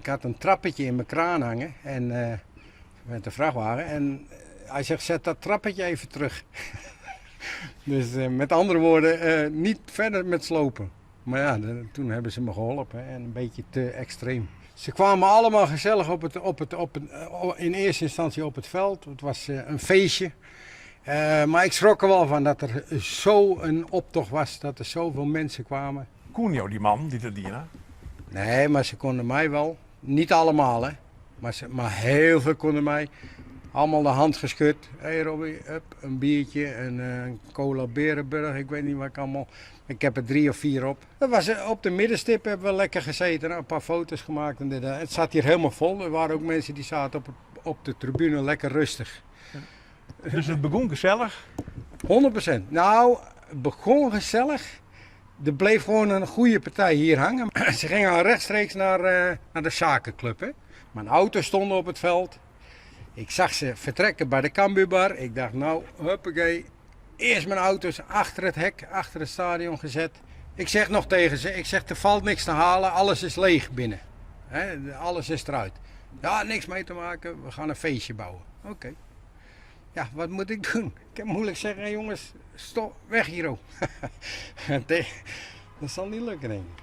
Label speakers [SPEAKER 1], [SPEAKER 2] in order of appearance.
[SPEAKER 1] Ik had een trappetje in mijn kraan hangen en, met de vrachtwagen. En hij zegt, zet dat trappetje even terug. Dus met andere woorden, niet verder met slopen. Maar ja, toen hebben ze me geholpen en een beetje te extreem. Ze kwamen allemaal gezellig op het, op het, op het, in eerste instantie op het veld. Het was een feestje. Maar ik schrok er wel van dat er zo een optocht was, dat er zoveel mensen kwamen.
[SPEAKER 2] Koenen jo die man dy't it diene?
[SPEAKER 1] Nee, maar ze konden mij wel. Niet allemaal, hè. Maar heel veel konden mij. Allemaal de hand geschud. Hé hey Robbie, up, een biertje, een cola Berenburg, ik weet niet wat ik allemaal. Ik heb er 3 of 4 op. Dat was, op de middenstip hebben we lekker gezeten, een paar foto's gemaakt. En dit, het zat hier helemaal vol. Er waren ook mensen die zaten op de tribune lekker rustig.
[SPEAKER 2] Ja. Dus het begon gezellig?
[SPEAKER 1] 100%. Nou, het begon gezellig. Er bleef gewoon een goede partij hier hangen. Ze gingen al rechtstreeks naar de zakenclub. Hè? Mijn auto stond op het veld. Ik zag ze vertrekken bij de Cambuurbar. Ik dacht, nou, huppakee. Eerst mijn auto's achter het hek, achter het stadion gezet. Ik zeg nog tegen ze, ik zeg, er valt niks te halen, alles is leeg binnen. Hè, alles is eruit. Ja, niks mee te maken, we gaan een feestje bouwen. Oké. Ja, wat moet ik doen? Ik kan moeilijk zeggen, jongens, stop, weg hier ook. Dat zal niet lukken, denk ik.